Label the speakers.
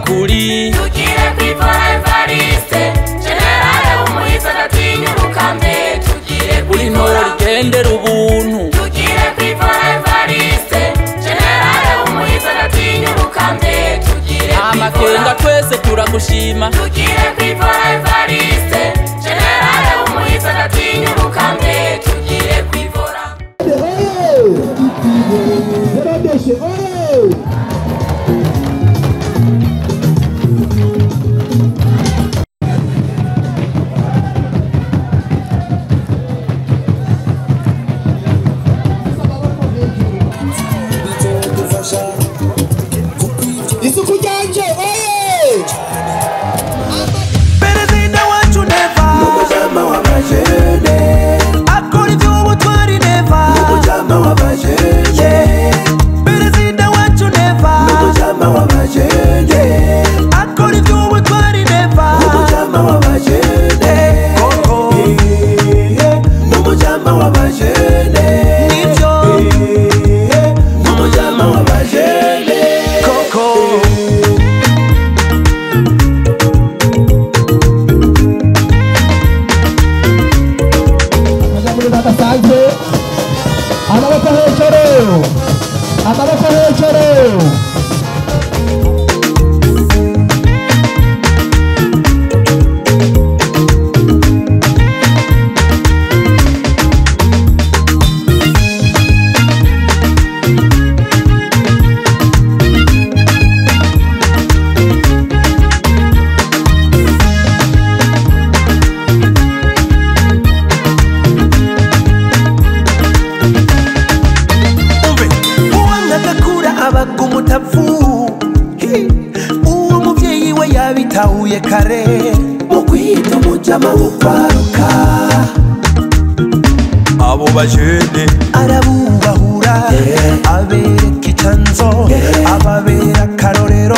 Speaker 1: kuri
Speaker 2: tugire kwivora Evariste generale w'umuhizi adatinya urukambe tugire
Speaker 1: uri
Speaker 2: kwivora
Speaker 1: ntori gendera ubuntu
Speaker 2: tugire kwivora Evariste generale w'umuhizi adatinya urukambe tugire
Speaker 1: amakenga
Speaker 2: kwivora
Speaker 1: twese turagushima
Speaker 2: tugire kwivora Evariste generale w'umuhizi adatinya urukambe tugire kwivora.
Speaker 3: Isuku ryanje oye.
Speaker 4: Perezida wacu Neva
Speaker 5: Umujama w'abajene
Speaker 4: akora iby'ubutwari Neva
Speaker 5: Umujama w'abajene
Speaker 4: Perezida wacu Neva
Speaker 5: Umujama w'abajene
Speaker 4: akora iby'ubutwari Neva
Speaker 5: Umujama w'abajene
Speaker 4: koko
Speaker 5: Umujama w'abajene
Speaker 4: nibyo
Speaker 5: Umujama w'abajene
Speaker 4: koko.
Speaker 3: Abanyamurenge badasanzwe amaboko hejuru amaboko hejuru.
Speaker 4: Umve uwanga agakura abaga umutavu. Hi. Uwo muvyeyi we yabitahuye kare
Speaker 5: Mu kwita umujama w'ukwaruka
Speaker 4: abo bajene arabubahura abereka icanzo ababera akarorero.